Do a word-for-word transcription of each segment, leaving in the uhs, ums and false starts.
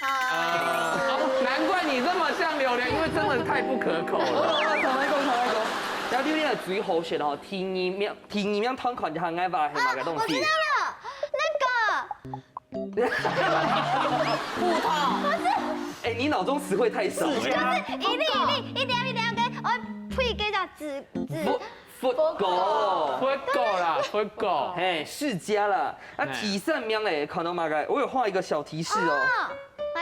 啊，哦，難怪你這麼像榴槤，因為真的太不可口了。哦，坦白講，坦白講，然後榴槤个最好食哦，第二名，第二名通看一下，𠊎話係麼个東西？我知道了，那個葡萄。哎，你腦中詞彙太少了。就是一粒一粒，一點一點跟我配給它籽籽。佛果。佛果啦，佛果。嘿，釋迦啦。那嘿第三名嘞，看到麼个？我有畫一個小提示哦。哦，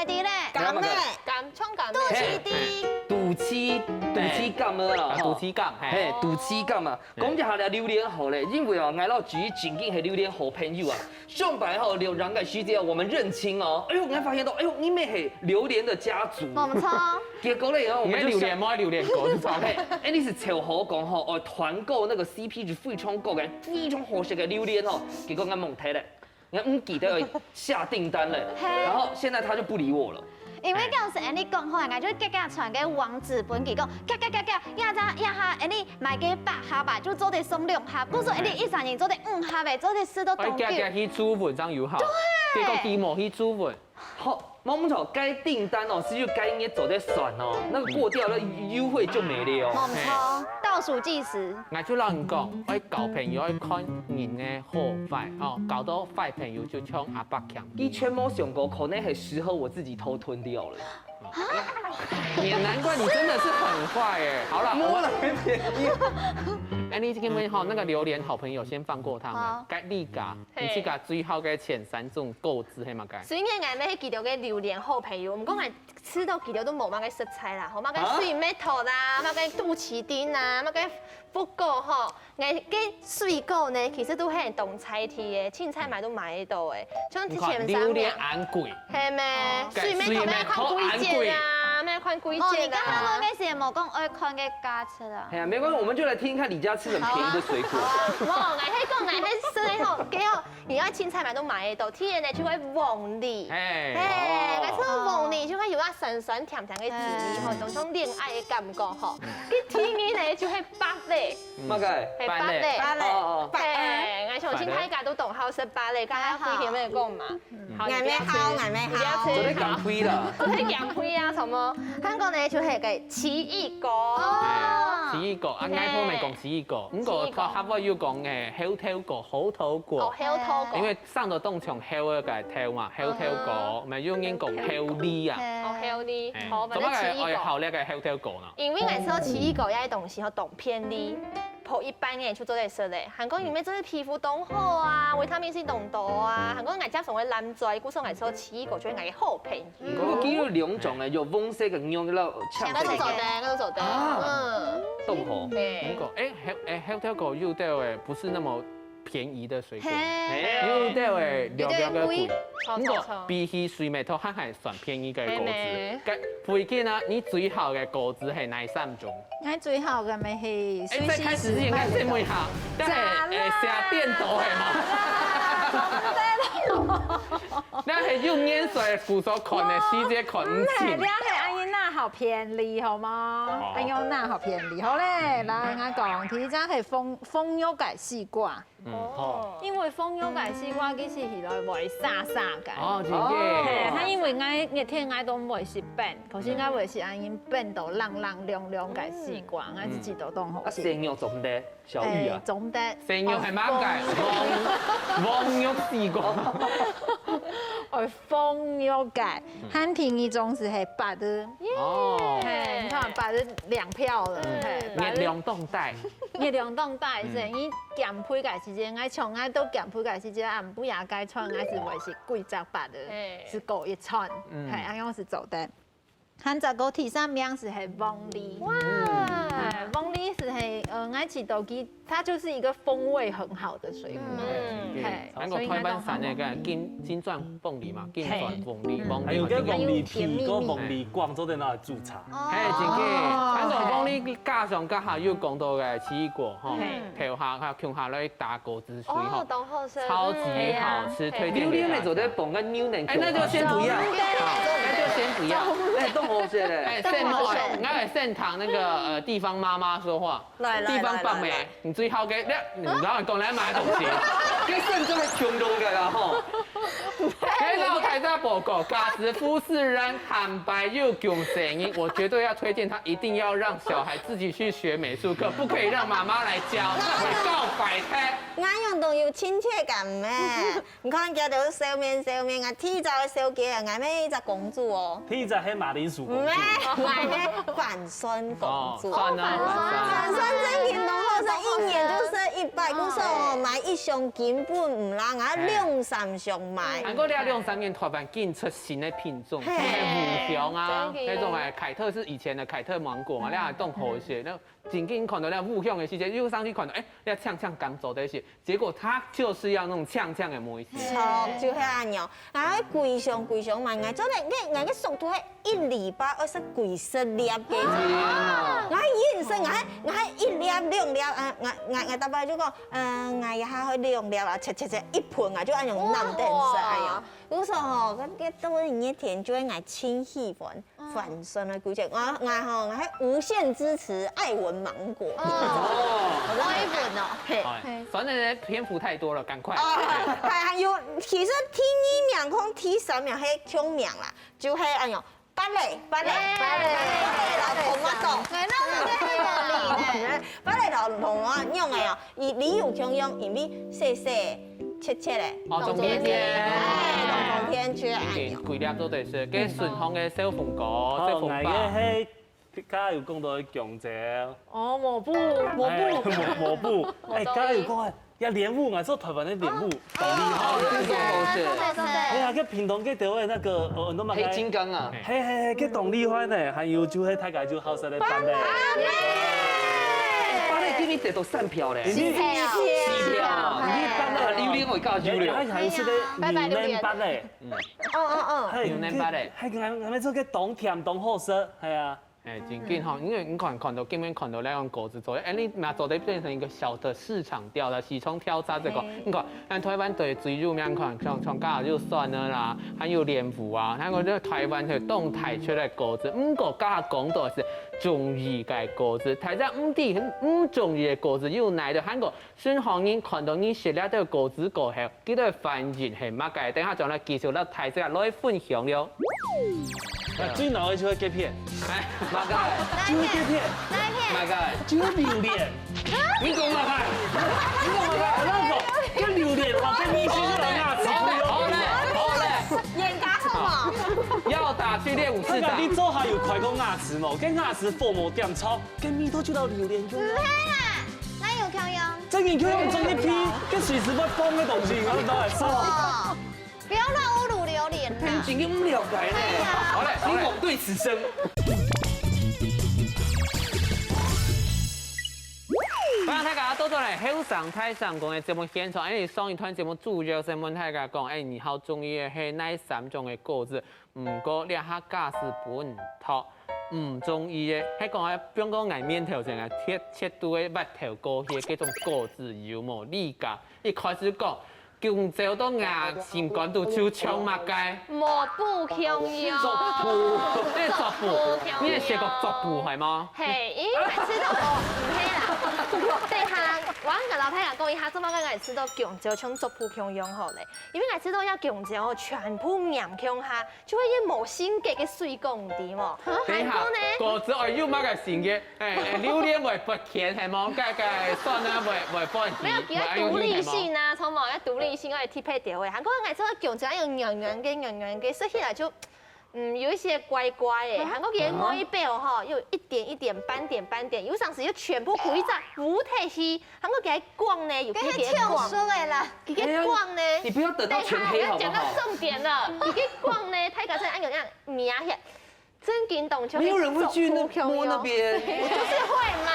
知咧？感冒，感，重感冒。肚臍滴。肚臍，肚臍感冒啦，啊，吼。肚臍感，嘿。嘿，肚臍感冒。講一下這榴槤好咧，因為哦，𠊎老師正經係榴槤好朋友啊。上擺吼，榴槤个時節，我們認親哦，哎喲，𠊎發現到，哎喲，你們係榴槤的家族。無錯。結果咧，然後我們就想，你榴槤，無榴槤哥，你知道嗎？嘿，哎，你係超好講吼，哦，團購那個C P值非常高个，非常好食个榴槤吼，結果𠊎忘忒咧。 人家毋記得而已，下訂單了，嘿。然後現在他就不理我了。因為當時恁樣講吼，人家就遽遽傳个網址分佢講，遽遽遽遽，這下這下恁樣買个八盒吧，就做得送兩盒。故所恁樣一儕人做得五盒个，做得食到當久。哎，遽遽去注文正有效。對。結果佢無去注文。好，無錯，該訂單哦，是就該月做得算哦，那個過掉了，優惠就沒了哦。無錯，倒數計時。 𠊎就摎你講，愛交朋友愛看人个好壞，吼，交到壞朋友就像阿伯強。你全無想過，可能係適合我自己偷吞掉了。也難怪你真的是很壞耶。好了，我，莫來騙你。哎，你今天吼，那個榴槤好朋友先放過他們，好。該你家，你自家最好个前三種果子係麼个？雖然𠊎乜係佢兜个榴槤好朋友，毋過𠊎 食到佢兜都無麼个食材啦，吼，麼个水蜜桃啦，麼个肚臍滴啦，麼个福果吼，𠊎个水果呢，其實都係當在地个，凊彩買都買得到个。像之前三名，你看，榴槤恁貴。係咩？哦。水蜜桃乜愛看季節啊，乜愛看季節啊。哦，你剛剛問个是無講愛看个價錢啊？哎呀，沒關係，我們就來聽聽看李佳吃很便宜的水果。無，𠊎係講，𠊎係食个吼，幾好。 你愛凊彩買都買得到，第一呢就係鳳梨，嘿，哦。𠊎食到鳳梨就會有啊酸酸甜甜个滋味吼，嗯。當像戀愛个感覺吼。該第二呢就係芭樂，嗯。麼个？係芭樂。芭樂。芭樂。哦，哦，哦。嘿，𠊎相信大家都當好食芭樂，剛剛慧萍有講嘛。嗯。好，你不要吃。𠊎乜好，𠊎乜好。你不要吃。做得減肥啦。做得減肥啊，什麼？還過呢就係个奇異果。哦。哎，奇異果，啊，嘿。外婆乜講奇異果，毋過佢客話又講，哎，猴頭果、猴頭果。哦，猴頭果。因為 生到當像猴个該頭嘛，猴頭果，嗯。乜有人講猴梨啊。哦，猴梨，哎，好，反正奇異果。做麼个愛好這個猴頭果呢？因為𠊎食到奇異果這個東西吼，當便利，泡一半个就做得食咧。還講因為這個皮膚當好啊，維他命C當多啊，還講𠊎加上會爛嘴，故所𠊎食到奇異果就係𠊎个好朋友。嗯。不過佢有兩種誒，有黃色个，有那個青色个。該都做得，該都做得。啊。嗯。當好。對。如果，哎，猴，哎，猴頭果有兜誒，不是那麼 便宜个水果。嘿。有兜誒，略略个貴。有兜貴。毋過，比起水蜜桃，還還算便宜个果子。嘿咩。該，附近啊，你最好个果子係哪三種？𠊎最好个乜係瑞士時。哎，在開始之前，𠊎先問一下，該係，哎，寫電腦係無？對咯。該係用眼水故所看个時節看毋清。毋係，這係恁樣哪好便利，好無？哦。恁樣哪好便利，好咧，來，𠊎講，第一隻係紅，紅肉个西瓜。 嗯，好。因為紅肉个西瓜其實起來會沙沙个。哦，真个。嘿，佢因為𠊎，𠊎天𠊎都毋會食冰，可是𠊎會食恁樣冰到冷冷涼涼个西瓜，𠊎就知道當好食。啊，生肉做毋得，小玉啊。哎，做毋得。生肉係麼个？紅，紅肉西瓜。哦，紅肉个，還第二種係白个。哦。嘿，你看白个兩票了，嘿，白个。月亮當大。 月亮當大，所以你減肥个時節，𠊎像𠊎到減肥个時節，暗晡夜該餐𠊎係會食幾隻白个，嘿。係過一餐，嗯。嘿，恁樣係做得。還再過第三名係，係黃梨。哇。嘿，黃梨係，係，呃，𠊎知道佢，它就是一個風味很好的水果。嗯。嘿，還有台灣產个該金，金鑽鳳梨嘛，金鑽鳳梨，嘿。黃梨嘛，還有个黃梨皮，還有甜蜜蜜。个黃梨梗做得拿來煮茶。 哦。嘿，真个，哦。還有講你加上剛才有講到个奇異果吼，嘿。配合下共下來打果子水吼，哦，當好食。超級好吃，嗯。推薦給大家。榴槤乜做得放个牛奶，哎，那就先不要，好，那就先不要。哎，當好食咧。哎，先，當好食。哎，先談那個，呃，地方媽媽說話。 來，來，地方伯姆，來，來，來。你最好个，你，你老實講，你買東西。該算做係共同个啦吼。該老太太報告，假使服侍人坦白又囧神，我絕對要推薦她一定要讓小孩自己去學美術課，不可以讓媽媽來教，那會告白胎。哪樣都有親切感咩？ 你看佢兜笑面笑面，𠊎第一隻个小姐，𠊎乜一隻公主哦。第一隻係馬鈴薯公主。毋係，𠊎係番薯公主。哦，算啊，哦，番薯。番薯正經當好食，一年就食一擺，哦。故所哦，買一箱根本毋罅，𠊎兩三箱買還過這兩三年台灣緊出新个品種，嘿。像係霧香啊，真个。該種欸，凱特係以前个凱特芒果嘛，嗯。這下當好食。該真緊看到該霧香个時節，又上去看到，欸，該青青甘做得食，結果佢就係愛該種青青个味緒。著，就係恁樣。啊，該歸箱歸箱嘛，𠊎做得，𠊎，𠊎个速度係一禮拜愛食幾十粒个。天啊！𠊎緊食，𠊎，𠊎一粒兩粒，啊，𠊎，𠊎，𠊎逐擺就講， 嗯，𠊎這下愛兩粒啊，切切切，一盆啊，就恁樣攬等食，哇。哎呀。故所吼，該，該都係熱天，就會𠊎盡喜歡，嗯。反酸个季節。𠊎，𠊎吼，𠊎還無限支持愛文芒果。哦，愛文哦。嘿。哎，反正篇幅太多了，趕快。哦，還，還有，其實第二名跟第三名係共名啦，就係恁樣， 芭樂，芭樂，耶，芭樂，芭樂摎tomato。哎，該𠊎都毋知係哪位呢。芭樂摎tomato仰仔哦，佢理由共樣，因為細細切切个，哦，當中間。中間，哎，當中間就係恁樣。有點規粒做得食，該順風个小鳳哥，好，小鳳爸。𠊎个係，頭下有講到个弓蕉。 哦，無布，無布。哎，無，無布。哎，無道理。頭下有講啊，這蓮霧，𠊎食臺灣个蓮霧，哦。當厲害。哦，對，對，對。哎呀，該屏東該兜个那個，呃，那麼黑金剛啊。嘿，嘿，嘿，該當厲害呢，還有就係大家就好食个芭樂。芭樂。芭樂今年得到三票咧。四票。四票。你芭樂，啊，榴槤會較少咧。哎，還有這個榴槤芭樂。嗯。哦，哦，哦。嘿，榴槤芭樂。嘿，還，還做个當甜當好食，係啊。 哎，真緊吼，因為你看，看到，今天看到那種果子做，哎，你嘛做得變成一個小的市場調查，市場調查這個。嘿。你看，咱臺灣對最有名，你看，像，像剛好就算了啦，還有蓮霧啊，還有這臺灣係當大出來果子，毋過剛好講到係中意个果子，大家毋知毋中意个果子有哪一個？還過 順風人看到你食了這果子過後，佢个反應係麼个？等下轉來繼續摎大家來分享了。啊，最惱个就係該片。哎，麼个？就係該片。哪一片？麼个？就係榴槤。你講麼个？你講麼个？𠊎講，該榴槤，𠊎个明星就來牙齒。好嘞，好嘞，好嘞。冤家痛哦。要打去練武士打。你做下有開過牙齒無？該牙齒服務點錯，該味道就摎榴槤共樣。毋係啦。 哪有共樣？正經共樣裝一批，該隨時會崩个東西，你知道嗎？哦，不要亂侮辱榴槤啦。正經就毋了解呢。哎呀。好嘞，你我對此生。歡迎大家倒轉來後生大聲公个節目現場。哎，上一段節目主要係問大家講，哎，你好中意个係哪三種个果子？ 毋過這下假使分擇，毋中意个，係講啊，放到𠊎面頭前啊，切，切到个舌頭過去个該種果子有無？你講，一開始講，弓蕉到牙心肝肚就像麼个？無不共樣。竹筅，哎，竹筅，你係寫過竹筅係無？嘿，因為𠊎試著哦，毋係啦。等下，𠊎愛摎大家講一下，做麼个𠊎試著弓蕉像竹筅共樣好咧？因為𠊎試著這弓蕉哦，全部黏共下， 就會有無性格个水果，你知無？等一下，還過呢？果子愛有麼个性格？哎，哎，榴槤會發譴，係無？該，該蒜啊，會，會發脾氣，沒有，佢愛獨立性啊，會恁樣係無？從某个獨立性愛特別調位。還過𠊎這个弓蕉有軟軟个，軟軟个，食起來就，嗯，有一些怪怪个。啊？還過佢个外表吼，有一點一點斑點斑點，有當時又全部歸隻烏忒去，還過佢个光呢，有特別光。該係跳出來啦。 佢个光呢？哎呀，你不要等到全黑好不好？等一下，要講到重點了。佢个光呢，大家真的愛有那樣摸一下，真緊動就會，沒有人會去那，摸那邊。就是會嘛。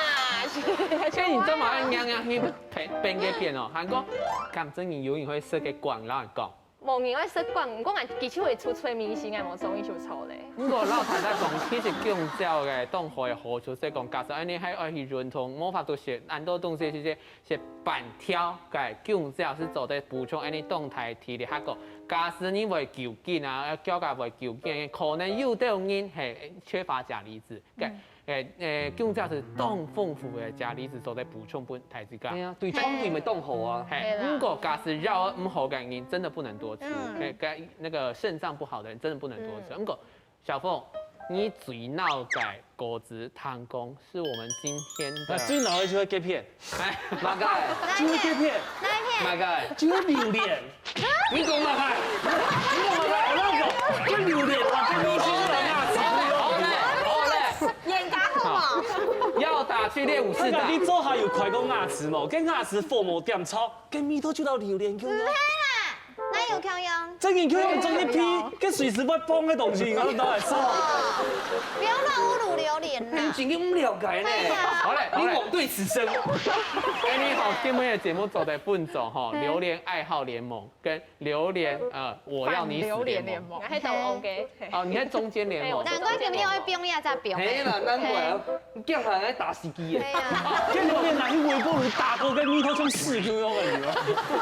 所以你幹嘛要娘娘去變，變个變哦？還過，敢真的有人會食个光，然後講。無人愛食光，毋過𠊎其實會出出明星，𠊎無中意就錯咧。毋過老太太講，其實弓蕉个當好个好處，係講假使恁樣還愛去運動，無法度食恁多東西，其實 係半條个弓蕉係做得補充恁樣當大體力，還過假使你會勼緊啊，腳个會勼緊，可能有兜人係缺乏鉀離子，个，嗯。誒，誒，弓蕉係當豐富个鉀離子，做得補充分大自家。對啊，對腸胃乜當好啊。嘿，對啦。毋過假使腰毋好个人，真的不能多吃。嗯。誒，該那個腎臟不好的人真的不能多吃。嗯。毋過 小鳳，你最惱个果子，聽講係我們今天的，那最惱个就係該片。哎，麼个？哪一片？就係該片。哪一片？麼个？就係榴槤。你講麼个？你講麼个？𠊎講，該榴槤，𠊎个明星來啊，好嘞，好嘞，好嘞。冤家好無？好。要打去練武士打。你做下有開過牙齒無？該牙齒服務點錯，該味道就摎榴槤共樣。毋係啦，哪有共樣。正經共樣裝一批，該隨時會崩个東西，然後拿來燒。不要亂侮辱榴槤啦。你真个毋了解呢。對啊。好嘞，好嘞。你枉對此生。哎，你好，今天的節目做得分做吼，榴槤愛好聯盟跟榴槤呃，我要你死聯盟。榴槤聯盟。還懂OK。哦，你在中間聯盟。難怪今日愛放這隻表。嘿啦，難怪啊，你叫人來打死機耶。對啊。今日拿去微波爐打過，跟米粉像屎一樣个。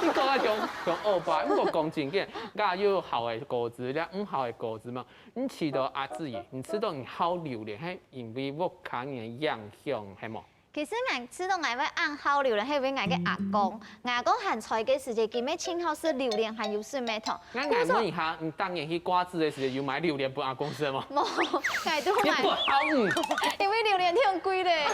你講啊，像像歐巴，不過講真个，𠊎有好个果子，了毋好个果子嘛。你試著阿姊，你試著你好榴槤，係因為屋下人个影響，係無？其實𠊎試著𠊎會恁好榴槤，係因為𠊎个阿公，𠊎阿公還在个時節，佢乜盡好食榴槤，還有水蜜桃。該𠊎問一下，你當年去掛紙个時節，有買榴槤分阿公食無？無，𠊎都買，你不好，嗯。因為榴槤忒貴咧。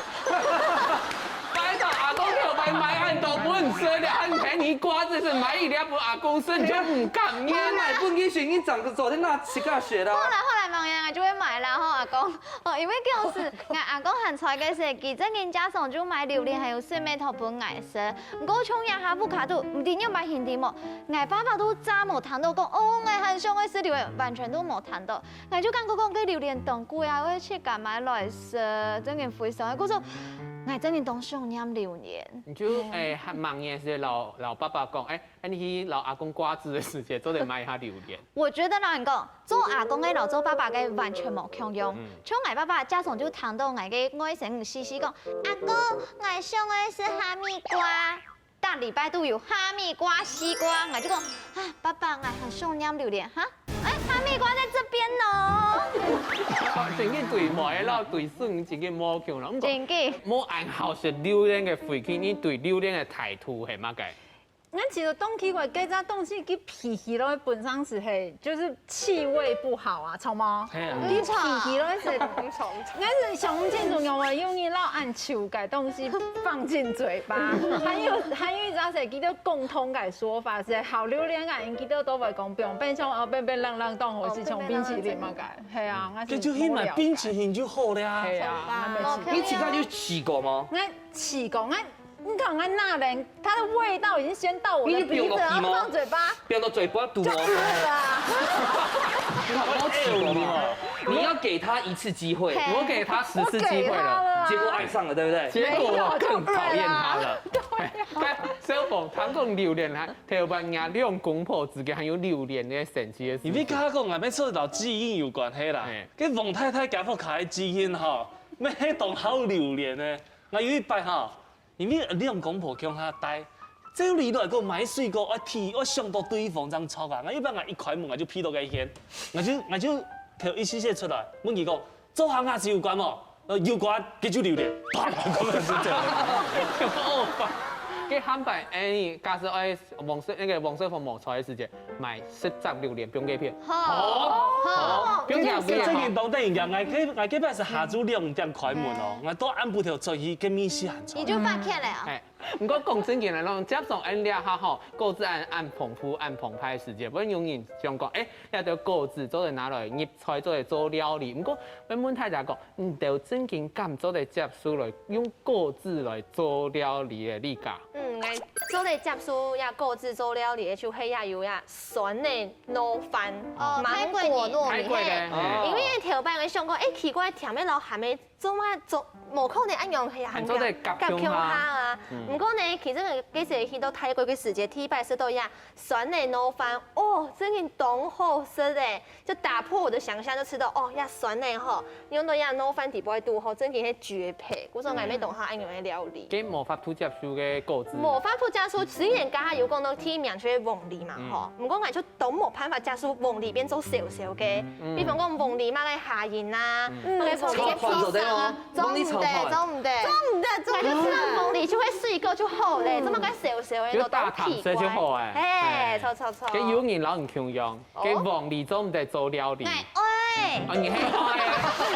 拜託，阿公叫買買恁多分你食了，還陪你掛紙，係買一粒分阿公食，你就毋甘願。買分佢食，你長得昨天那乞丐血啦。後來後來，慢慢就會買啦，吼，阿公。哦，因為該時𠊎阿公還在个時，佢正經家常就買榴槤還有水蜜桃分𠊎食。毋過像這下屋下肚，毋知仰般形體無，𠊎爸爸都再無聽到講，哦，𠊎還想愛食榴槤，完全都無聽到。𠊎就感覺講，該榴槤當貴啊，𠊎自家買來食，正經非常。故所，𠊎正經當想念榴槤。你就，哎，還吂年時摎，摎爸爸講，哎，哎，你去摎阿公掛紙个時節，做得買一下榴槤。我覺得啦，你講， 做阿公个摎做爸爸个完全無共樣。像𠊎爸爸，家常就聽到𠊎个外甥女細細講：「阿公，𠊎想愛食哈密瓜。」逐禮拜都有哈密瓜、西瓜，𠊎就講：「啊，爸爸，𠊎好想念榴槤哈。」哎，哈密瓜在這邊哦。正經對妹仔摎對孫正經無共樣，毋過真个。無恁好食榴槤个回去，你對榴槤个態度係麼个？ 𠊎其實當奇怪，該隻東西佢鼻起來本身係，係，就是氣味不好啊，著無？係啊。佢鼻起來係，𠊎係想毋清楚，仰會有人摎恁臭个東西放進嘴巴。還有，還有一隻係，佢兜共同个說法係，好榴槤啊，佢兜都會講，放冰箱，哦，冰冰冷冷當好食，像冰淇淋麼个。係啊，𠊎係，該就去買冰淇淋就好了啊。係啊，𠊎無試過。你自家有試過無？𠊎試過，𠊎 你看看那人，它的味道已經先到我的鼻子，你就不用了，然後放嘴巴。不用到嘴巴堵哦。就餓了啊。你好奇怪嘛，你要給他一次機會。嘿。我給他十次機會了。我給他了啊。結果愛上了，對不對？結果我更討厭他了。沒有，就餓了啊。對啊。哎，小鳳，聽講榴槤還，頭擺若兩公婆之間還有榴槤个神奇个事情。因為剛剛講，𠊎們說到基因有關係啦。嘿。跟王太太家父卡的基因哈，沒當好榴槤呢。𠊎有一擺哈， 因為兩公婆共下戴，照理來講買水果愛提，愛想到對方正著啊。𠊎一般𠊎一開門，𠊎就避到該邊，𠊎就，𠊎就頭一息息出來，問佢講：「做下牙齒有關無？」呃，有關，佢就榴槤，啪，講个係這樣。哦，該下擺，哎，假使愛黃色，那個黃色風無吹个時節， 買十隻榴槤，放該片。好。好。放該片。這，這，這个當得人驚，𠊎該，𠊎該擺係下晝兩點開門哦，嗯。𠊎到暗晡頭出去，該味緒還在。你就發現了啊。哎，毋過講正經个，摎接上恁這下吼，果子恁，恁豐富、恁豐沛个時節，會有人想講，哎，這兜果子做得拿來入菜，做得做料理。毋過，愛問大家講，你兜正經敢做得接受來用果子來做料理个，你家？ 嗯，𠊎做得接受這果子做料理个，就係這有這酸个糯飯，哦，芒果糯米。泰國个，嘿。哦。因為頭擺𠊎想講，哎，奇怪，甜个摎鹹个做麼做，無可能恁樣係啊，還做得合共下。合共下啊。嗯。毋過呢，其實𠊎該時去到泰國个時節，第一擺食到這酸个糯飯，哦，正經當好食誒。 就打破我的想像，就知道，哦，這酸个吼，用到這糯飯底背肚吼，正經係絕配。故所𠊎乜當好恁樣个料理。該無法度接受个果子。無法度接受，雖然剛剛有講到第一名就係鳳梨嘛，嗯。吼，毋過𠊎就都無辦法接受鳳梨變做燒燒个。嗯。比方講鳳梨嘛个下仁啊，嗯。那個鳳梨个披薩啊，炒飯做得哦，鳳梨炒飯。做毋得，做毋得，做毋得。𠊎就知道鳳梨就會水果就好咧，嗯。做麼个燒燒个，就大糖色就好欸。嘿，嘿。著，著，著。該有人摎你共樣。 該鳳梨做毋得做料理。𠊎愛。啊，你還愛？𠊎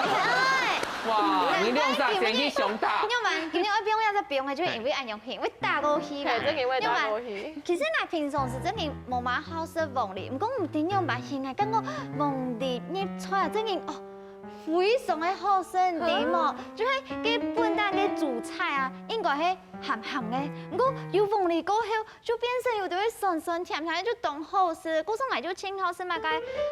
愛。哇，你兩儕先去相打。今日晚，今日愛放這隻放个，就因為恁樣形，會打過去嘛。嘿，正經會打過去。今日晚，其實𠊎平常時正經無麼好食鳳梨，毋過毋知仰般形，𠊎感覺鳳梨入菜正經，哦，非常个好食，你知無？就係該本來个主菜啊，應該係鹹鹹个，毋過有鳳梨過後，就變成有兜仔酸酸甜甜，就當好食。故所𠊎就盡好食麼个，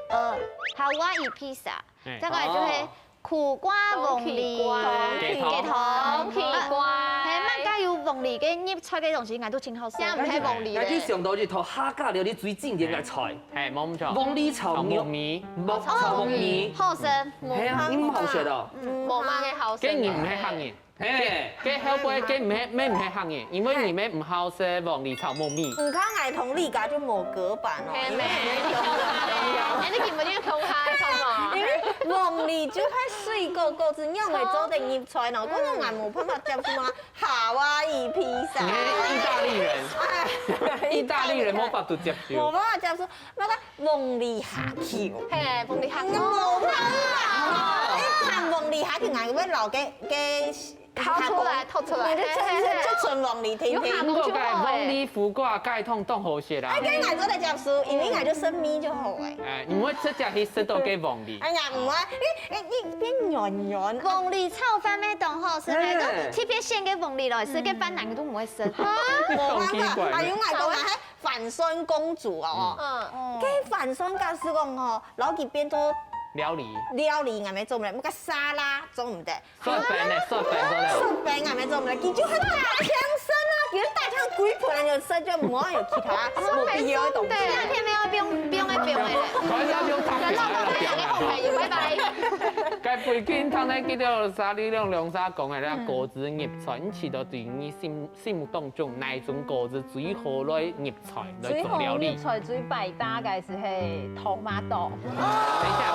呃，夏威夷披薩，嘿。再過來就係哦。苦瓜鳳梨，苦瓜。雞湯。雞湯。雞湯。係，麼个有鳳梨个入菜个東西，𠊎都盡好食。這毋係鳳梨咧。𠊎就想到一道客家料理最經典个菜，嘿，無錯。鳳梨炒肉，炒木耳。木，炒木耳。好食。係啊，你毋好食哦。嗯，無麼个好食。該你毋係客人。嘿。該後背該毋係，乜毋係客人，因為你乜毋好食鳳梨炒木耳。你看𠊎同你家就無隔板哦。嘿，因為無。哎，你根本就共下个，好無？因為鳳梨就係水果果子，仰會做得入菜呢？可能𠊎無辦法接受啊。 夏威夷披薩。你係義大利人，哎，義大利人無法度接受。無辦法接受，那個鳳梨蝦球。嘿，鳳梨蝦球。無辦法，一盤鳳梨蝦球，𠊎會老給，給烤出來，吐出來。就，就，就純鳳梨，甜甜。有蝦球就好欸。毋過該鳳梨苦瓜雞湯當好食啦。哎，該𠊎做得接受，因為𠊎就食米就好欸。哎，你會直接去食到該鳳梨。哎呀，毋會，你，你，你變軟軟。鳳梨炒飯乜當好食，哎。還有特別選个鳳梨來食，嗯。該飯難都毋會食。無辦法，當奇怪。還有𠊎講啊，還反酸公主哦。嗯。該反酸假使講吼，摎佢變做料理。料理，𠊎乜做毋得，那個沙拉做毋得。 雪餅呢，雪餅做得。雪餅啊，乜做毋得，佢就係打槍生啊，佢就打槍歸盤就食，就無有其他無必要个東西。這片沒有，不用，不用再表演了。好，那不用他表演了，不用他表演了。拜拜。該最近聽到幾條沙里亮亮沙講个那果子入菜，你試著對你心，心目當中哪一種果子最好來入菜來做料理？最好入菜最百搭个係，係tomato。等一下，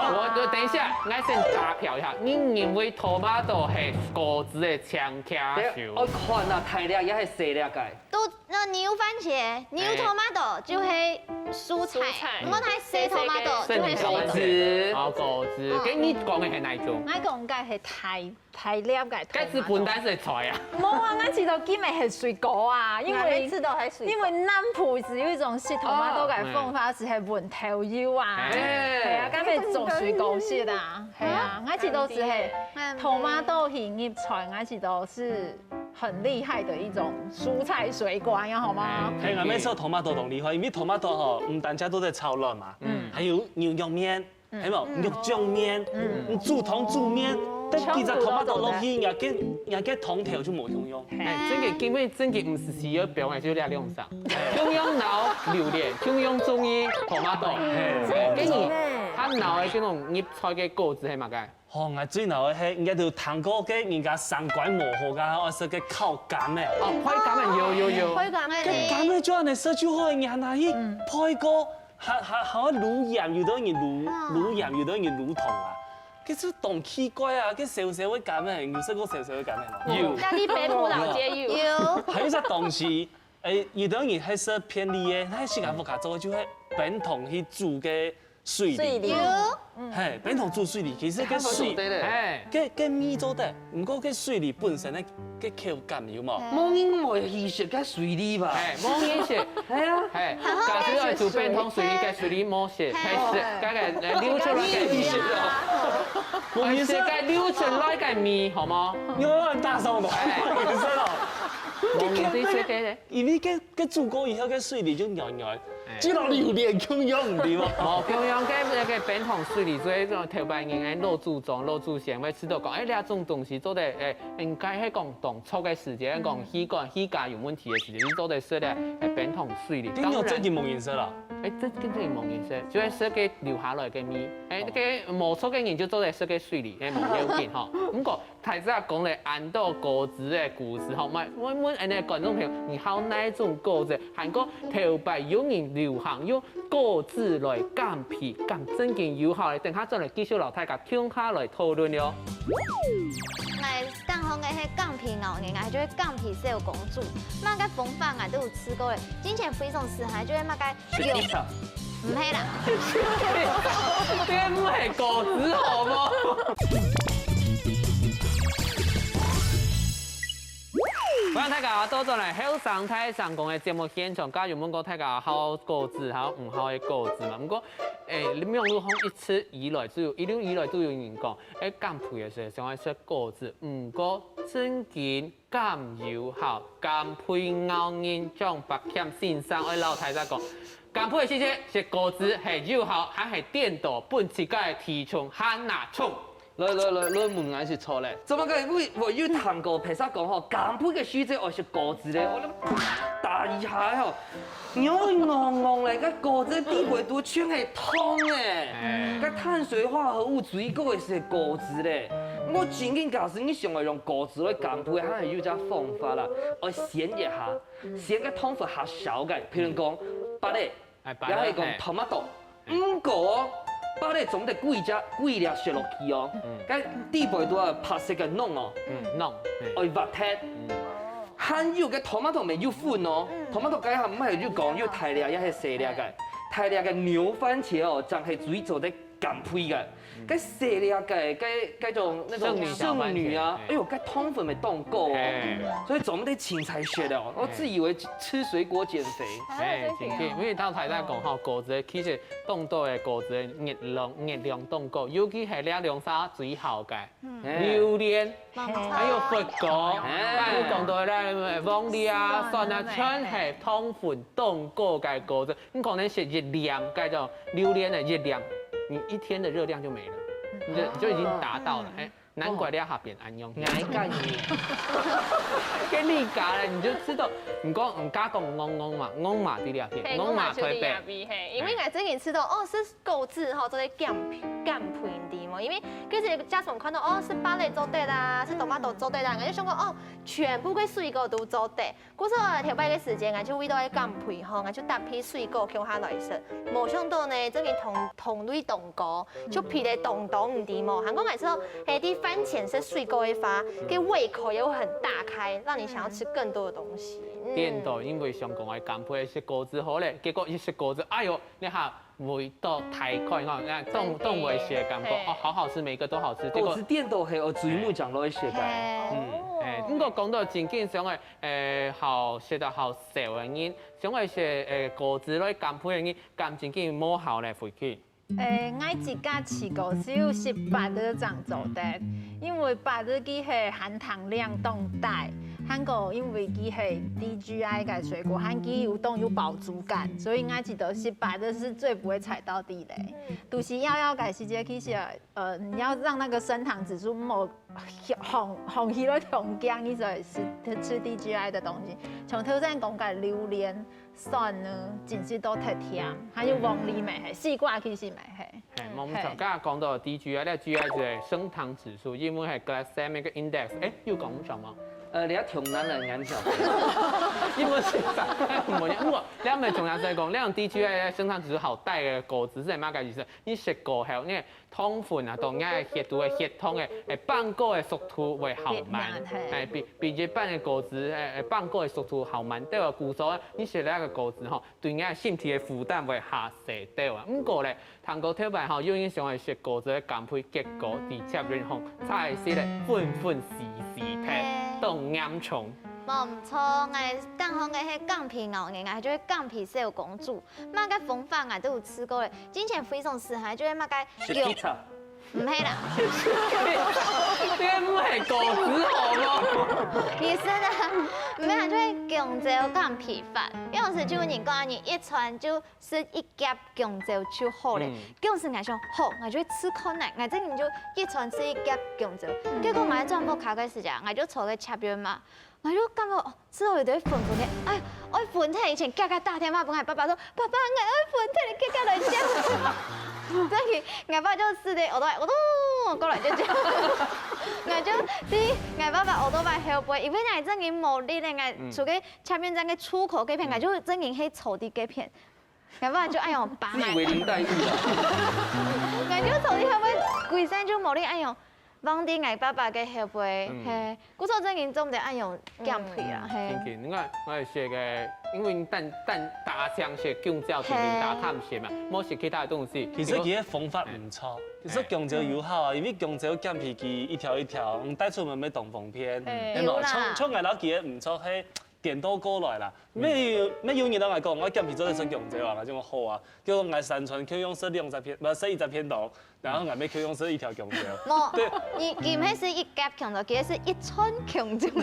我，我，等一下，𠊎先查票一下，你認為tomato係果子个強強手？愛看啊，大粒也係細粒个。都，那牛番茄，牛哎。tomato就係蔬菜，蔬菜。毋過它細tomato就係水果。果子。哦，果子。嗯。該你講个係哪一種？𠊎講个係大 大粒个tomato。該係本來係菜啊。無啊，𠊎試著今日係水果啊，因為，𠊎試著係水果。因為南部係有一種食tomato个方法，哦。係搵豆油啊。哎。係啊，今日做水果食啊，係啊，𠊎試著係，嗯。tomato係入菜，𠊎試著係很厲害的一種蔬菜水果，你好嗎？哎，𠊎每次tomato當厲害，因為tomato吼，毋單淨都在炒卵嘛，嗯。還有牛肉麵， 嗯。係無？嗯。肉醬麵，嗯。你煮湯煮麵，哦。但其實tomato落去，全部都做得。人家，人家湯頭就無共樣。哎，真个，因為真个毋係需要表演，就這兩種。共樣摎榴槤，共樣中意tomato。哎，跟你，佢摎个這種入菜个果子係麼个？哦，𠊎最惱个係，應該就聽過个人家三觀無好个，愛食个烤柑仔。哦，焙柑仔，有，有，有。焙柑仔呢？該柑仔就恁樣食就好，人拿去焙過， 還，還，還會滷鹽，有兜人滷，啊。滷鹽，有兜人滷糖啊。該就當奇怪啊，該燒燒个柑仔，有食過燒燒个柑仔無？有。家己北部老街有。有。還有一隻東西，誒，有兜人係食便利个，該自家屋下做个就係冰糖去煮个水梨。水梨。有。嘿，冰糖煮水梨，其實該水，對咧。嘿。該，該味做得，毋過該水梨本身个，个口感有無？無人會去食該水梨吧？嘿，無人食。 係啊。嘿，還好假使愛煮冰糖水梨，該水梨無食，嘿。係食該个，呃，流出來个味。無意思。係食該流出來个味，好無？你會很大聲的，哎。不好意思哦。無意思，食該个。因為該，該煮過以後，該水梨就軟軟，哎。就像榴槤共樣，對無？無共樣，該，該个冰糖水梨，所以講頭擺人愛老祖宗、老祖先會知道講，哎，這種東西做得，哎，應該係講當初个時節，講氣管、氣管有問題个時節，就做得食咧，哎，冰糖水梨。當然，真正無人食啦。 哎，這根本無人食，就係食該留下來个味。哎，該無著个人就做得食該水梨，哎，無要緊吼。毋過，大家講咧恁多果子个故事吼，問，問恁呢觀眾朋友，你好哪種果子？還過頭擺有人流行用果子來減肥，敢真經有效咧？等下轉來繼續摎大家共下來討論了。來，當紅个係減肥老人啊，就係減肥小公主，麼个方法啊都有試過咧。之前非常時行就係麼个 水蜜桃。毋係啦。這毋係果子好無？歡迎大家倒轉來後生大聲公个節目現場，剛有問過大家好果子，還有毋好个果子嘛？毋過，誒，網路上一直以來都有，一路以來都有人講，誒，減肥个時候想愛食果子，毋過正經減有效，減肥咬人，張百強先生愛摎大家講，減肥个時節食果子係有效，還係顛倒，分自家个體重還拿重。 來來來，來問𠊎係錯咧。怎麼个？我我有聽過別儕講吼，減肥个時節愛食果子咧，我就打一下吼，牛戇戇咧，該果子底背肚全係糖咧，該碳水化合物最高个係果子咧。我真經假使你想要用果子來減肥，還有一隻方法啦，愛選一下，選个糖分較少个，譬如講，芭樂。 也係講 tomato。毋過哦，芭樂總得幾隻幾粒食落去哦，該底背肚啊白色个瓤哦，嗯，瓤，愛挖忒。還有个 tomato乜有分哦，tomato 該下毋係有講有大粒也係細粒个，大粒个牛番茄哦，正係最做得減肥个。該細粒个該該種那種剩女小番茄剩女啊，哎喲，該糖分乜當高哦，所以總得清彩食哦。我自以為吃水果減肥。 哎，真緊，因為頭先講吼，果子其實當多个果子个熱量熱量當高，尤其係這兩儕最好个，榴槤，還有佛果，還有講到个黃梨啊、蒜啊，全係糖分當高个果子。你可能食一粒該種榴槤个一粒，你一天的熱量就沒了，你就你就已經達到了，哎。 難怪你下變恁樣。𠊎介意。跟你講了，你就知道，你講你家講戇戇嘛，戇嘛在這片，戇嘛台北。嘿，因為𠊎最近知道哦，食果子吼，做得減減肥的嘛，因為其實家常看到哦，食芭樂做得啦，食tomato做得啦，𠊎就想講哦，全部个水果都做得。 故所頭擺个時間，𠊎就為到愛減肥吼，𠊎就搭配水果共下來食。無想到呢，正經糖糖類當高，就肥得當當毋知無。還過𠊎說，係在飯前食水果个話，該胃口也會很大開，讓你想要吃更多的東西。顛倒，因為想講愛減肥食果子好咧，結果一食果子，哎喲，你下 味道大開吼，該當當會食感覺，哦，好好吃，每個都好吃。結果果子顛倒係愛注目講落去食个。嗯，哎，毋過講到正經想愛，誒，好食到好瘦个人，想愛食誒果子來減肥个人，減正經無效咧，肥去。誒，𠊎自家試過只有食芭樂正做得，因為芭樂佢係含糖量當低，還過因為佢係低GI个水果，還佢有當有飽足感，所以𠊎知道食芭樂是最不會踩到地雷。 肚屎枵枵个時節，其實呃，你要讓那個升糖指數莫紅紅起來，紅驚，你就係吃吃低GI的東西。像頭先講个榴槤、蒜呢，真係都忒甜，還有黃梨乜係，西瓜其實乜係。係，無毋著。剛剛講到低GI，該GI就係升糖指數，英文係glycemic index。誒，有講著無？呃，你要窮難了，你很小。英文係啥？無，毋過，你毋係窮難所以講，你用低GI个升糖指數好低个果子係麼个意思？你食過後，你 糖分啊，當然血肚个血糖个，誒，放高个速度會較慢，誒，比比一般个果子，誒，誒，放高个速度較慢。對啊，故所啊，你食了个果子吼，對你个身體个負擔會較細兜啊。毋過咧，聽過頭擺吼，有人想愛食果子个減肥，結果直接人吼，菜色咧，粉粉絲絲忒，當嚴重。無毋著，𠊎當紅个係減肥牛奶，𠊎就係減肥小公主。麼个方法𠊎都有試過咧，之前非常時行就係麼个 食pizza。毋係啦，你毋係果子好無？你真的毋係，就係弓蕉減肥法。有時就人講，你一餐就食一夾弓蕉就好咧。有時𠊎想，好，𠊎就試看咧，𠊎真个就一餐食一夾弓蕉。結果𠊎轉屋下个時節，𠊎就坐个捷運嘛， 𠊎就感覺哦，食到有兜粉粉个，哎，愛昏忒以前，遽遽打電話分𠊎爸爸說，爸爸，𠊎愛昏忒了，遽遽來接。正經，𠊎爸就駛个奧多拜，我都過來就接。𠊎就在𠊎爸爸奧多拜後背，因為𠊎正經無力咧，𠊎出去捷運站个出口該片，𠊎就正經係坐在該片。 𠊎爸就恁樣把𠊎，自以為林黛玉啊。𠊎就坐在後背，歸身就無力恁樣放在𠊎爸爸个後背，嗯。嘿，故所正經做毋得恁樣減肥啦，嗯。嘿。正經，你看，𠊎係个，因為等等打槍係弓蕉，天天打探係嘛，嘿。無食其他个東西。其實佢个方法毋錯，其實弓蕉有效啊，因為弓蕉減肥佢一條一條，嗯，帶出門會當方便，嘿。對無？有啦。像像𠊎摎佢个毋錯，係顛倒過來啦。 乜有乜有人摎𠊎講，𠊎減肥做得食弓蕉啊，𠊎就講好啊。結果𠊎三餐共樣食兩隻便，毋，食一隻便當，然後𠊎乜共樣食一條弓蕉。無，對。你佢毋係食一夾弓蕉，佢係食一串弓蕉。你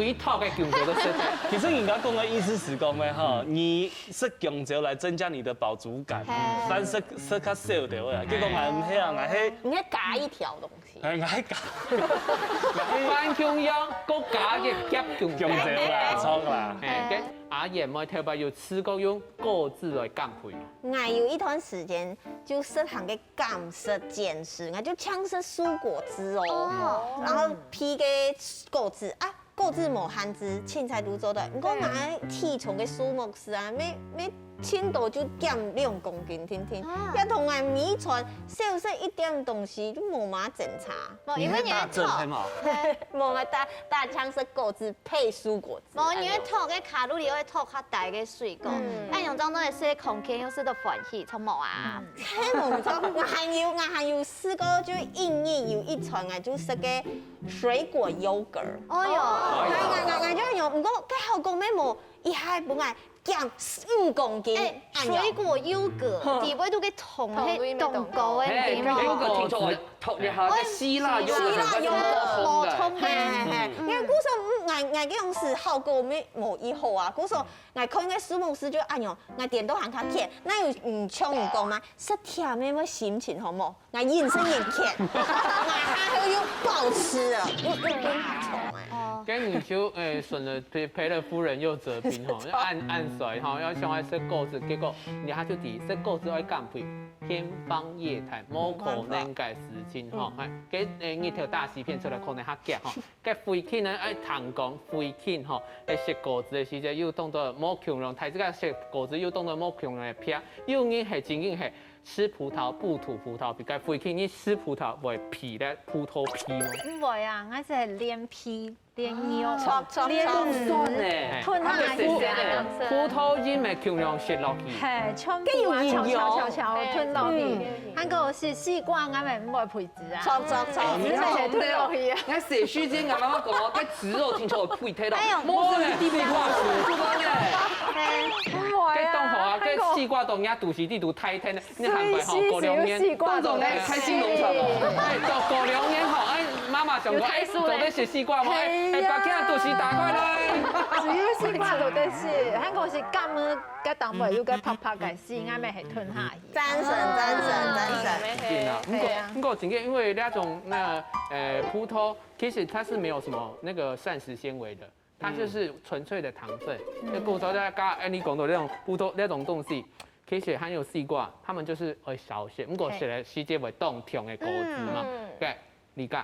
你幾多个弓蕉都食。其實人家講个意思係講个哈，你食弓蕉來增加你的飽足感，嘿。但食食較少就好啊。結果𠊎毋係啊，𠊎係你愛加一條東西。 哎，𠊎係講，飯共樣，過加一夾弓蕉。弓蕉啦，著啦。哎，該阿燕妹頭擺有試過用果子來減肥無？𠊎有一段時間就實行个減食減食，𠊎就淨食蔬果汁哦，哦。然後配个果子啊，果子無限制，青菜都做得。毋過𠊎體重个數目係啊，每每 盡多就減兩公斤，定定。啊。也同𠊎每餐少食一點東西，就無麼爭差。無，因為你會瘦。你係打針係無？無，𠊎打打淨食果子配蔬果汁。無，你會瘦个卡路里會瘦較低个水果。嗯。恁樣正做得食个健康，又食得歡喜，著無啊？嗯。係無錯，𠊎還有，𠊎還有試過，就一日有一餐，𠊎就食个水果優格。哎喲。𠊎𠊎𠊎𠊎就有，毋過該效果乜無，一下分𠊎 減五公斤。哎，恁樣。水果優格，底背肚个糖係當高个，嘿，對無？優格聽說會毒一下，哎，希臘優格，希臘優格，無糖个。嘿嘿嘿，嗯。因為故所，嗯，𠊎𠊎个樣式效果無無幾好啊，故所𠊎看个數目字就恁樣，𠊎顛倒還較甜。那有嗯像你講嘛，食甜个會心情好無？ 𠊎人生人欠，𠊎還好有保持啊，有有有重哎。哦。該你就，欸，損了賠，賠了夫人又折兵吼，要按，按衰吼，要想愛食果子，結果你還就抵食果子愛減肥，天方夜譚，無可能个事情吼。嗯。哎，該，欸，日頭大西片出來可能較遽吼。該肥慶呢，愛聽講肥慶吼，欸，食果子个時節又當做無共樣，大自家食果子又當做無共樣个病，有人係真正係 食葡萄不吐葡萄皮，該肥慶你食葡萄會皮咧，葡萄皮嗎？毋會啊，𠊎係連皮、連肉、著，著，連著。酸呢。嘿。吞下去。該个係酸呢，葡萄仁乜共樣食落去。嘿，全部啊，該有營養。炒炒炒炒，吞落去。嗯。還過係西瓜，𠊎乜毋會皮子啊。著，著，著。皮子乜吞落去啊。𠊎細時節，𠊎媽媽講，該豬肉聽說會皮忒了。哎喲。無呢，地皮破損，不過呢。嘿，毋會啊。該當好啊，該西瓜當人家肚臍地肚大天呢。 你還會吼，過兩年，當做呢開心農場哦。哎，過過兩年吼，哎，媽媽想講，哎，做得食西瓜無？哎，哎，把佢肚臍打開來。只有西瓜做得食，還過係柑仔，該當尾有個白白个絲，𠊎乜係吞下去。贊成，贊成，贊成。真的啊，不過，對啊。不過，今天因為那種，那，呃，葡萄，其實它是沒有什麼那個膳食纖維的。 它就是純粹的糖分。嗯。那古早大家，哎，你講到那種葡萄那種東西，其實還有西瓜，它們就是會少些，不過食个時節會當甜个果子嘛。嗯。對，你講。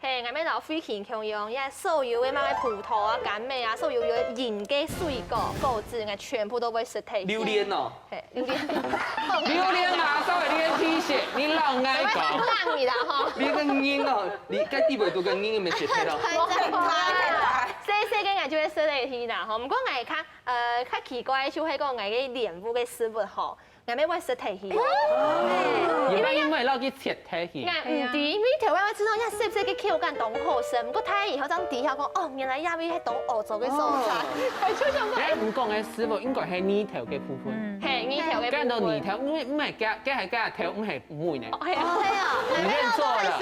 嘿，𠊎乜摎慧琴共樣，也所有个麼个葡萄啊、柑仔啊，所有有仁个水果、果子，𠊎全部都會食忒。榴槤哦。 嘿，榴槤。榴槤啊，稍微你个皮屑，你老愛講。會當冷你啦吼。你个人哦，你該地位都跟人毋係忒咯。太大，太大。細細个𠊎就會食得去啦吼。毋過𠊎較，呃，較奇怪个就係講𠊎个蓮霧个食物吼，𠊎乜會食忒去。哦。一般人會落去切忒去。𠊎毋知，因為頭擺𠊎知道，呀，細細个口感當好食，毋過大以後正知曉講，哦，原來這位係當惡做个所在。哦。就想講，哎，你講个食物應該係裡頭个部分。嗯。 嘿，裡頭个部分。講到裡頭，毋係，毋係，該，該係該頭，毋係尾呢。哦，嘿。哦，係啊，你認錯了。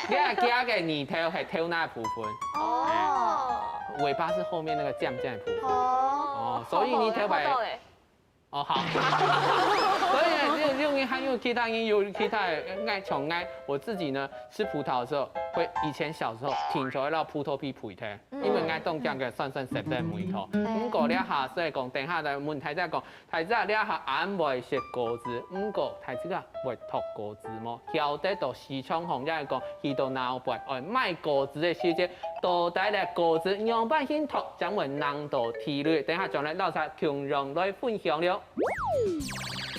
該係裡頭係豆奶个部分。哦。尾巴是後面那個尖尖的部分。哦。哦，所以你頭擺，好，好，好，好。哦，好。所以呢，你，你有，還有其他人有其他的，愛像𠊎，我自己呢，吃葡萄的時候，會，以前小時候，定著愛拿葡萄皮皮忒。 因為𠊎當驚个酸酸澀澀个味道。嗯。毋過這下所以講，等下來問大家講，大家這下恁會食果子，毋過大家會擇果子無？曉得到市場項也係講，去到老闆愛賣果子个時節，到底這果子仰般形擇，將會弄到地雷。等下將來老師共樣來分享了。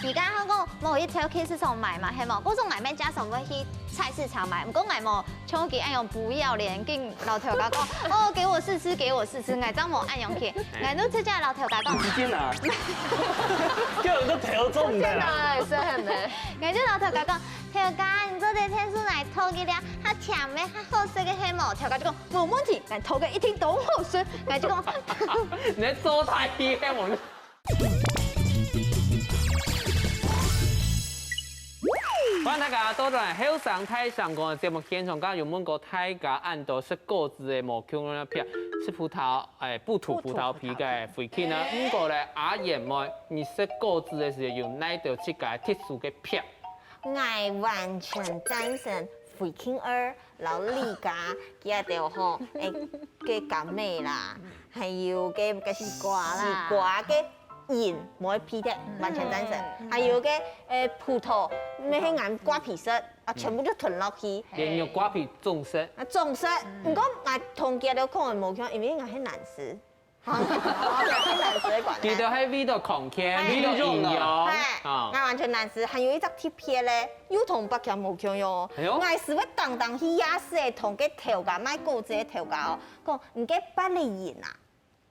你剛剛講無去超級市場買嘛，係無？故所𠊎乜常常會去菜市場買，毋過𠊎無像佢恁樣不要臉，緊摎頭家講，哦，給我試吃，給我試吃，𠊎正無恁樣去，𠊎都直接摎頭家講。你直接拿，叫人都頭中的啦。真的，是很的。𠊎就摎頭家講，頭家，你做這天數來偷一粒，較甜个、較好食个係無？頭家就講，無問題，𠊎偷个一定都好食。𠊎就講，你在做太低，我歡迎大家倒轉來後生大聲公个節目現場，剛剛有問過大家恁多食果子个無共樣个撇，食葡萄，哎，不吐葡萄皮个肥慶啊。毋過咧，阿燕妹，你食果子个時候有哪兜自家特殊个撇？𠊎完全贊成肥慶二摎李家佢兜吼，哎，个柑仔啦，還有个个西瓜啦，西瓜个仁無會撇忒，完全贊成。還有个誒葡萄，乜係𠊎瓜皮食，啊全部就吞落去。連有瓜皮總食。啊總食，毋過𠊎同佢兜講个無共，因為𠊎係難食。 佢兜係為到康健，為到營養。哎，啊，完全難食，還有一隻特別咧，又同別家無共樣哦。哎喲，𠊎係會當當去夜市个同該頭家賣果子个頭家哦，講你該八里仁啊，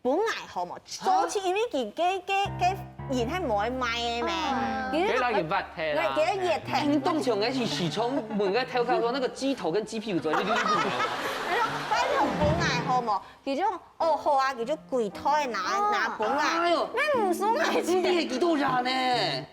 分𠊎好無？早期因為佢該該該仁係無愛賣个咩，佢拿去挖忒啦，佢挖忒。你當像該去市場問該頭家說那個雞頭跟雞屁股怎麼綠綠不？拜託分𠊎好無？ 佢就哦好啊，佢就歸袋拿拿分𠊎，哎喲，那毋收買錢。你也幾多人呢？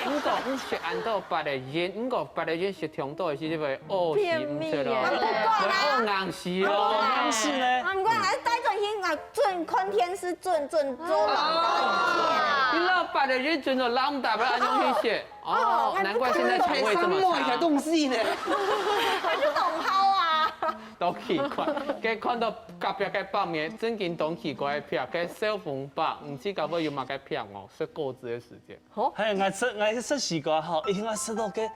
毋過毋食恁多八个月，毋過八个月食忒多，係會屙屎毋出咯，會屙硬屎咯。硬屎呢？啊，毋過還是帶轉去，啊，準看電視，準準做夢到一天。你老八个月準做浪打，不然用去寫。哦，難怪現在腸胃這麼差。東西呢？還是懂好啊。 都奇怪，該看到隔壁个伯姆，正經當奇怪个撇，該小紅伯，毋知該位有麼个撇哦，食果子个時節。係，𠊎食𠊎食西瓜吼，一定愛食到該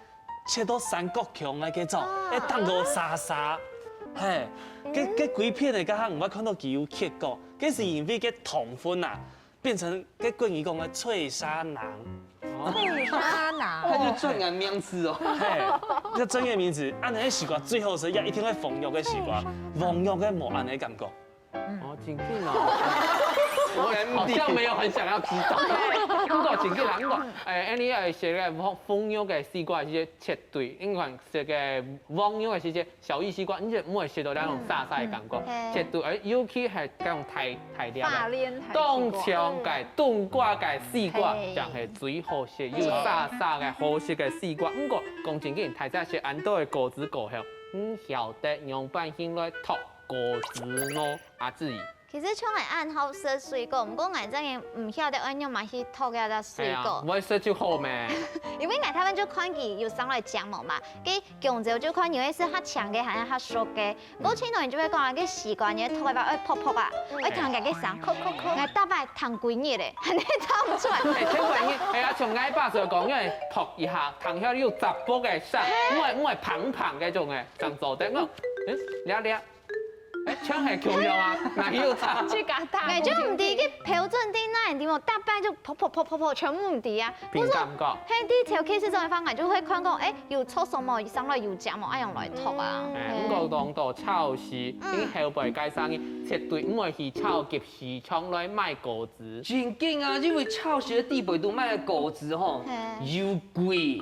切到三角形个該種，愛當个沙沙，係，該該規片个該下毋會看到佢有切過，該係因為該糖分啊，變成該國語講个脆沙囊。 脆沙囊。它就專業名詞哦。嘿，這專業名詞，恁樣个西瓜最好食，也一定愛紅肉个西瓜，黃肉个無恁樣个感覺。哦，真緊哦。我好像沒有很想要知道。毋過真緊啦，毋過，誒，恁樣愛食个紅紅肉个西瓜，係絕對，因為食个黃肉个時節， 小玉西瓜，你就毋會食到該種沙沙个感覺，絕對，而尤其係該種大大粒个，當像个冬瓜个西瓜，正係最好食又沙沙个好食个西瓜。毋過講真經，大家食恁多个果子過後，毋曉得仰般形來擇果子呢？阿志怡。 其實像𠊎恁好食水果，毋過𠊎正經毋曉得愛仰般去擇該隻水果。會食就好咩？因為𠊎頭擺就看佢有生來種無嘛，該弓蕉就看有个係較青个，還係較熟个。毋過盡多人就會講啊，該西瓜你擇个話愛噗噗啊，愛聽佢个聲，𠊎逐擺聽幾日咧，還係聽毋出來。哎，聽完你，哎呀，像𠊎爸所講，因為噗一下，聽曉有雜薄个聲，毋會毋會嘭嘭該種个，正做得。我，哎，了了。 哎，像係共樣啊，哪有差？去加大。𠊎就毋知該標準在哪，你知無？逐擺就噗噗噗噗噗，全部毋知啊。憑感覺。嘿，第一條case中个方案就會看講，哎，有著手無？生來有種無？恁樣來擇啊。哎，毋過講到超市，你後背該生意絕對毋會去超級市場來買果子。真經啊，因為超市个底背都賣个果子吼，又貴，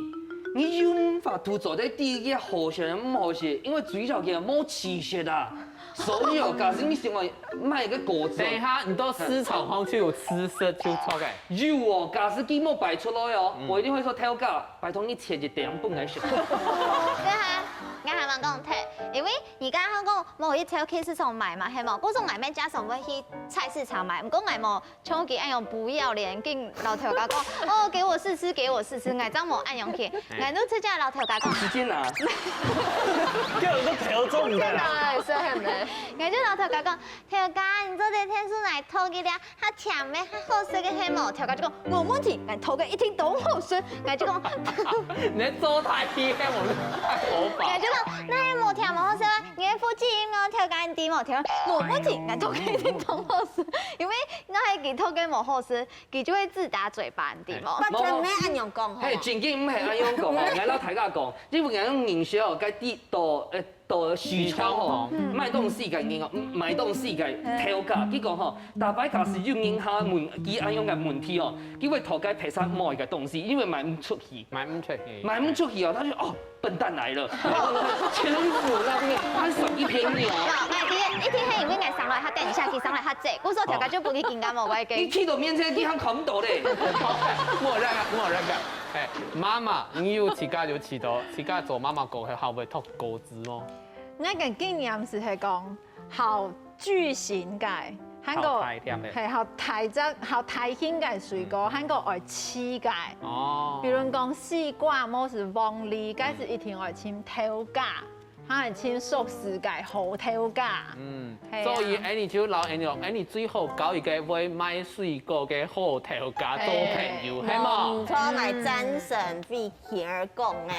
你又無法度做得知佢好食毋好食，因為水果佢無試食啊。 所以哦，假使你想愛買个果子，等一下，你到市場上就有試食就著个。有哦，假使佢無擺出來哦，我一定會說頭家，拜託你切一點分𠊎食。等下，𠊎還吂講忒，因為你剛剛講無去超級市場買嘛，係無？故所𠊎乜常常會去菜市場買，毋過𠊎無像佢恁樣不要臉，緊摎頭家講，哦，給我試吃，給我試吃，𠊎正無恁樣去，𠊎就直接摎頭家講。直接拿。叫人都頭中的啦。哎，是很的。 𠊎就摎頭家講，頭家，你做這天數來擇一粒較甜个、較好食个係無？頭家就講，無問題，𠊎擇个一定都好食。𠊎就講，你做太低，我們太火爆。𠊎就講，哪會無甜無好食啊？你个腹肌有無調个，你知無？調，無腹肌，𠊎做个一定當好食，因為若係佢做个無好食，佢就會自打嘴巴，你知無？完全毋係恁樣講，吼。嘿，正經毋係恁樣講哦，𠊎摎大家講，因為𠊎用營銷哦，該地到呃到市場吼，買東西个人哦，買東西个頭家，佢講吼，大擺假使有人客問佢恁樣个問題哦，佢會討該別儕買个東西，因為賣毋出去。賣毋出去。賣毋出去哦，他就哦，笨蛋來了，全部那邊他算一片牛。啊，哎，第一，一定係因為𠊎生來較短，一下去生來較濟，故所頭家就分佢更加無愛个。你去到面前，你還看毋到咧。莫亂啊，莫亂啊！哎，媽媽，你有自家有試到，自家做媽媽過後，會擇果子無？𠊎个經驗係係講，好巨型个，還過好大點个。係，好大隻、好大型个水果，還過愛試个。哦。比如講西瓜，無係黃梨，該係一定愛尋頭家，還愛尋熟識个好頭家。嗯，係啊。所以恁樣就摎恁樣，恁樣最好交一個會賣水果个好頭家做朋友，係無？無錯，來戰勝非 形而講呢，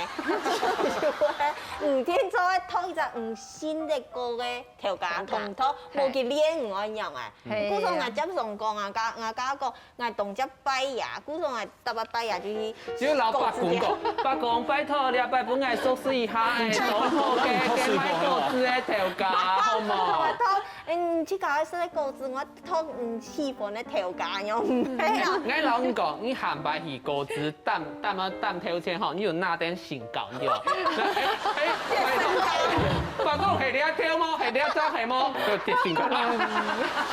毋定做會擇一隻毋信得過个頭家同擇，無佢練毋會樣啊。係。故所𠊎接常講啊，𠊎，𠊎講，𠊎當接拜爺，故所𠊎逐擺拜爺就去。就摎伯公講，伯公拜託，這擺分𠊎熟識一下，哎，當好个，該賣果子个頭家，好無？拜託，嗯，去搞一些果子，𠊎 擇你喜歡个頭家樣，毋係啊。𠊎摎你講，你下擺去果子擔，擔啊擔頭前吼，你就拿等身高，你就，哎，哎，拜託，伯公係這頭無？係這隻係無？就跌身高，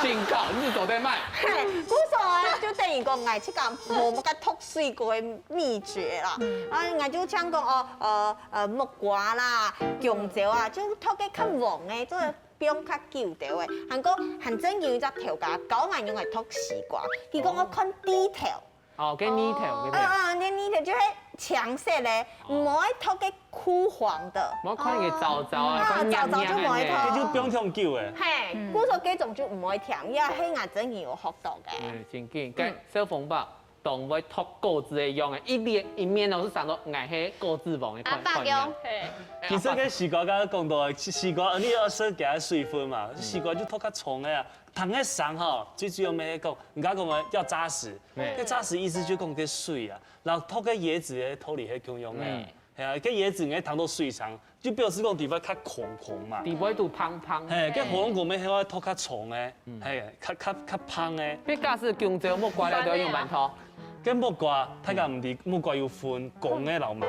身高，你就做得買。嘿，故所啊，就等於講，𠊎自家無麼个擇水果个秘訣啦。啊，𠊎就像講哦，呃呃，木瓜啦、弓蕉啊，就擇个較黃个，做 放較久兜仔，還過還正經有一隻頭家教𠊎仰般擇西瓜，佢講愛看蒂頭。哦，該蒂頭，該蒂頭。啊啊，該蒂頭就係青色个，毋好擇該枯黃个。莫看佢燥燥啊，啊，燥燥就毋好擇。該就放當久欸。嘿，故所該種就毋好擇，也係𠊎正經有學到个。嗯，正經，該小鳳伯 當會擇果子个樣欸，一面一面都係想到𠊎係果子王个款款樣。其實該西瓜剛剛講到欸，西瓜你愛食佢个水分嘛，西瓜就擇較長个啊。糖个生吼，最主要乜係講，人家講个要扎實，該扎實意思就講該水啊，然後擇該椰子个道理係共樣个。 係啊，該椰子𠊎聽到水生，就表示講底背較空空嘛。底背都胖胖。嘿，該火龍果乜係愛擇較長个，嘿，較較較胖个。該假使弓蕉、木瓜咧，都愛仰般擇？該木瓜，大家毋知木瓜有分公个摎嫲个。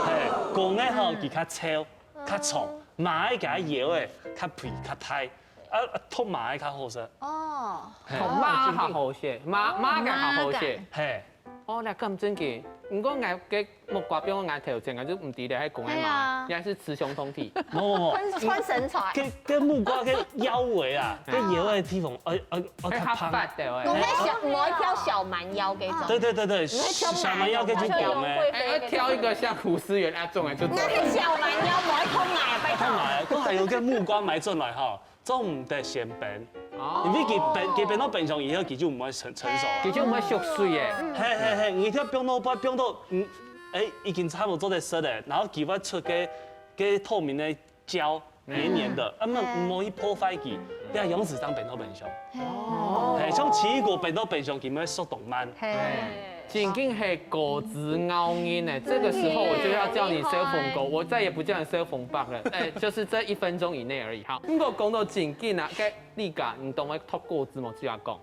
嘿，公个吼，佢較瘦，較長；嫲个佢个腰仔較肥較大，啊，擇嫲个較好食。哦，擇嫲較好食，嫲嫲个較好食。嘿。 哦，這敢正經。毋過𠊎个木瓜放𠊎頭前，𠊎就毋知咧，係公个嫲，係啊，也係雌雄同體。無無無，換換身材。該該木瓜个腰圍啊，該腰个地方，愛愛愛較胖。較發達欸。講該小，毋好挑小蠻腰該種。對對對對，小蠻腰該就公个。哎，愛挑一個像胡思遠那種的就對了。那個小蠻腰，毋好挑矮，拜託。太矮，都還有該木瓜買轉來哈。 做毋得先冰，因為佢冰，佢冰到冰箱以後，佢就毋會成成熟。佢就毋會縮水欸。嘿嘿嘿，你一定愛冰到，冰到，嗯，哎，已經差不多做得食了，然後佢會出該該透明个膠，黏黏个，啊，毋毋好去破壞佢，這樣子正冰到冰箱。哦，嘿，像奇異果冰到冰箱，佢會縮當慢。嘿。 正經係果子咬人呢，這個時候我就要叫你小鳳哥，我再也不叫你小鳳伯了。哎，就是這一分鐘以內而已。好，毋過講到正經啊，該你講，你當會擇果子無？就愛講，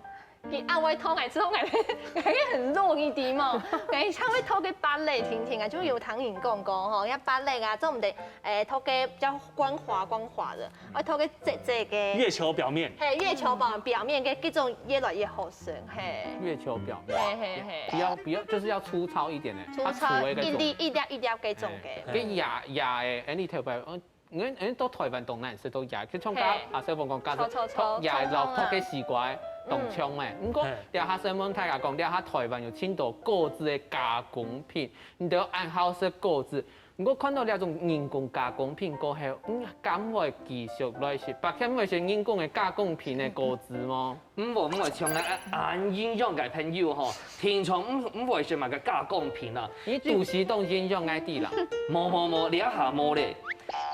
佢恁會擇，𠊎知𠊎，𠊎很弱一點嘛，𠊎常會擇該芭樂，聽聽啊，就有聽人講過吼，該芭樂啊，做毋得，哎，擇該比較光滑光滑的，愛擇該細細个。月球表面。嘿，月球表表面个這種越來越好食，嘿。月球表面。嘿嘿嘿。不要不要，就是要粗糙一點的，粗糙，它粗的那種。一粒一粒一粒該種个。哎，該野野的，哎，你特別，嗯，嗯，嗯，到台灣當難食到野，去像剛嘿。阿小鳳講，假使臭臭臭，野老臭臭个西瓜，當香欸。嗯。毋過，嘿。這下先問大家講，這下台灣有盡多果子的加工品，你都恁好食果子， 毋過看到這種人工加工品過後，嗯，敢會繼續來食？伯謙會食人工个加工品个果子無？毋會毋會，像𠊎恁營養个朋友吼，平常毋毋會食麼个加工品啊。你肚屎當營養个知啦。無無無，這下無咧。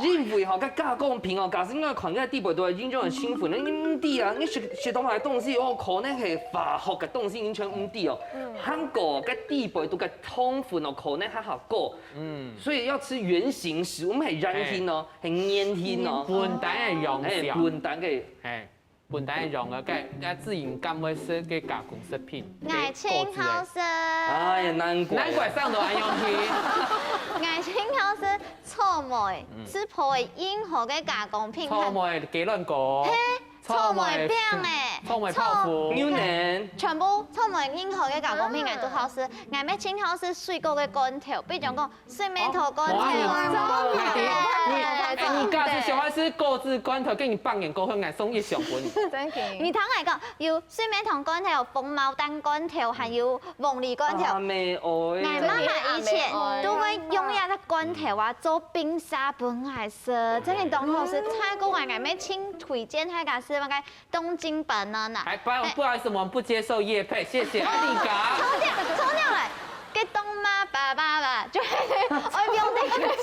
因為吼，該加工品哦，假使你看該底背都係營養个成分，你毋知啊，你食食到个東西哦，可能係化學个東西，你全毋知哦。還過該底背都个糖分哦，可能還較高。嗯，所以要吃原形食物，毋係原形哦，係原形哦。本底个樣哎，式。本底个。哎。 本底用个，該該自然感會食个加工食品。𠊎盡好食。哎呀，難怪。難怪生到恁樣去。𠊎盡好食草莓，嗯。食破个任何个加工品。草莓雞卵糕。嘿，草莓餅欸，草莓泡芙。草，牛奶。全部草莓任何个加工品，嗯。𠊎都好食。𠊎乜盡好食水果个罐頭，比如講 水蜜桃罐頭。哦，哇，你，你，哎，你假使想愛食果汁罐頭，給你半年過後，𠊎送一箱分你。真的。你聽𠊎講，有水蜜桃罐頭、有紅毛丹罐頭，還有鳳梨罐頭。阿妹哦。𠊎媽媽以前都會用這個罐頭啊，做冰沙分𠊎食，真的當好食。再過來，𠊎乜盡推薦大家食那個 東京 banana。哎，不，不好意思，我們不接受業配，謝謝。哎，你講。重點，重點來，該東媽爸爸吧，就係愛用這個，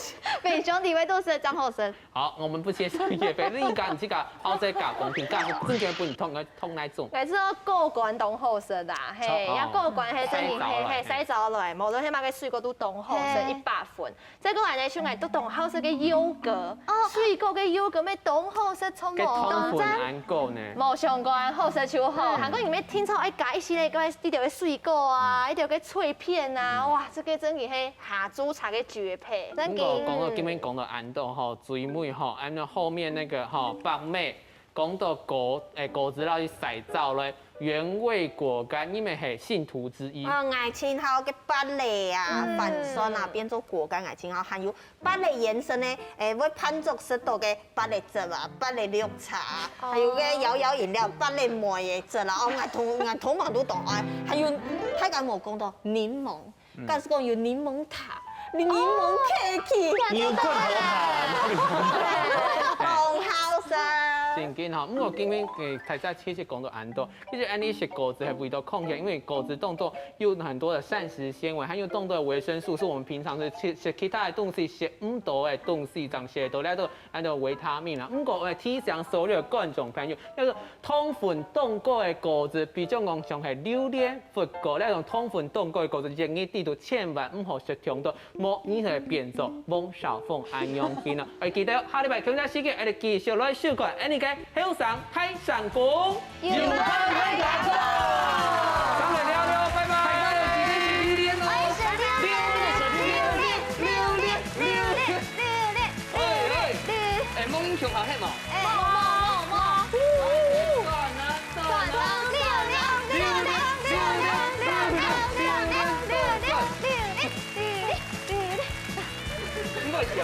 每兄弟會都是張後生。好，我們不接受業配。你講你這個好食加工品，加工，正經分你痛，痛哪種？𠊎係講果乾當好食啦，嘿，哦。也果乾係真的，嘿，嘿，曬燥落來，無論係麼个水果都當好食，嘿。一百分。 再過來呢，像𠊎都當好食个優格，哦。水果个優格乜當好食，著無？該糖分恁高呢。無相關，好食就好。嗯。還過你乜定著愛加一息个，該一條个水果啊，嗯。一條个脆片啊，嗯。哇，這個真的係下晝茶个絕配。真的。不過講到今天講到恁多吼，最尾吼，恁樣後面那個吼，北美 講到果，欸，果子摎佢曬燥咧，原味果乾，你乜係信徒之一。哦，𠊎盡好个芭樂啊，嗯。番酸啊，變做果乾，𠊎盡好。還有芭樂延伸个，欸，會伴著食到个芭樂汁啊，芭樂綠茶啊，哦。還有个搖搖飲料，芭樂莓个汁啊，哦，𠊎通，𠊎通通都當愛。還有，大家無講到檸檬。 嗯。假使講有檸檬塔，檸檬cake，哦。牛睏好鹹。當好食。正經吼，毋過今日，欸，大家其實講到恁多，其實恁樣食果子係為著抗炎，因為果子當中有很多的膳食纖維，還有當多的維生素，是我們平常的其，其他的東西食毋到的東西，正食到，這都 安到維他命啊。毋過，𠊎提醒所有的觀眾朋友，就係糖分當高个果子，比如講像係榴槤、核果，這種糖分當高个果子，一日裡肚千萬毋好食忒多，無你會變做黃小鳳恁樣形啊。愛記得，下禮拜同一時間，𠊎兜繼續來收看𠊎兜个後生大聲公。 有空來打卡。上來聊聊，拜拜。拜拜，記得食榴槤哦。愛食榴槤，榴槤，榴槤，榴槤，榴槤，榴槤。哎，哎。哎，無英雄好喊哦。哎，無，無，無，無。算啊，算啊。算啊，榴槤，榴槤，榴槤，榴槤，榴槤。 你莫笑。